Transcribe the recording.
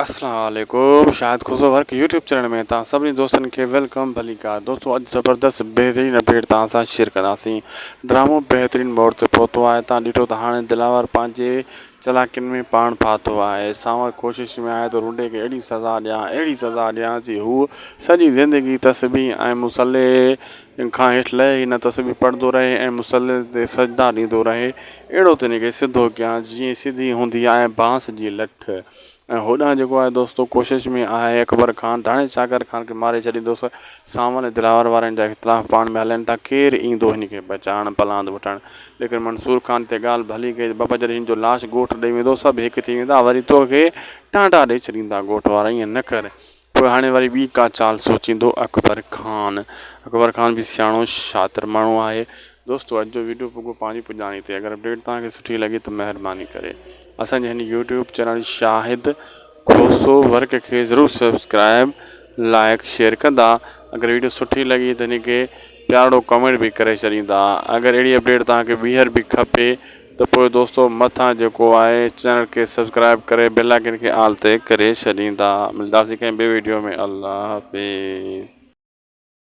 اسلام عليڪم Shahid Khoso work YouTube channel ۾ توهان سڀني دوستن کي welcome ڀليڪار دوستو اڄ زبردست بهترين اپڊيٽ توهان سان شيئر ڪنداسين ڊرامو بهترين موڙ تي پهتو آهي توهان ڏٺو ته هاڻي دلاور پنهنجي چلاڪين ۾ پاڻ ڦاٿو آهي سانول ڪوشش ۾ آهي ته رنڊي کي اهڙي سزا ڏيان اهڙي سزا ڏيان جي هو سڄي زندگي تسبيح ۽ مصلي کان هيٺ لهي ئي نه تسبيح پڙهندو رهي ۽ مصلي تي سجدا ڏيندو رهي اهڙو ته هن کي سڌو ڪيان جيئن سڌي هوندي آهي بانس جي لٺ ۽ هوڏانهن جيڪو آهي دوستو ڪوشش ۾ آهي اڪبر خان ته هاڻي چاڪر خان کي ماري ڇڏيندوس. سانول ۽ دلاور وارن جا اختلاف پاڻ ۾ هلن ٿا ڪير ايندو هن کي بچائڻ پلاند وٺڻ ليڪن منصور خان تي ڳالهه ڀلي ڪئي ته بابا جڏهن هن جو لاش ڳوٺ ڏئي ويندو سڀ هڪ ٿي ويندا وري توکي ٽانڊا ڏئي ڇڏيندا ڳوٺ وارا ائين نه ڪر پوء هاڻي وري ٻي ڪا چال سوچيندو اڪبر خان. اڪبر خان به سياڻو شاطر ماڻهو آهي. دوستو اڄ جو ويڊيو پڳو پنهنجي پڄاڻي تي اگر اپڊيٽ توهان کي سٺي لڳي ته مهرباني ڪري اسان جي هن YouTube channel Shahid Khoso work کي ضرور سبسڪرائب لائڪ شيئر ڪندا اگر ويڊيو سٺي لڳي ته هن کي پيارڙو ڪمينٽ به ڪري ڇڏيندا اگر اهڙي اپڊيٽ توهان کي ٻيهر به کپي ته پوء دوستو مٿان جيڪو آهي چينل کي سبسڪرائب ڪري بيل آئيڪن کي آل تي ڪري ڇڏيندا ملداسين ڪنهن ٻي ويڊيو ۾ الله حافظ.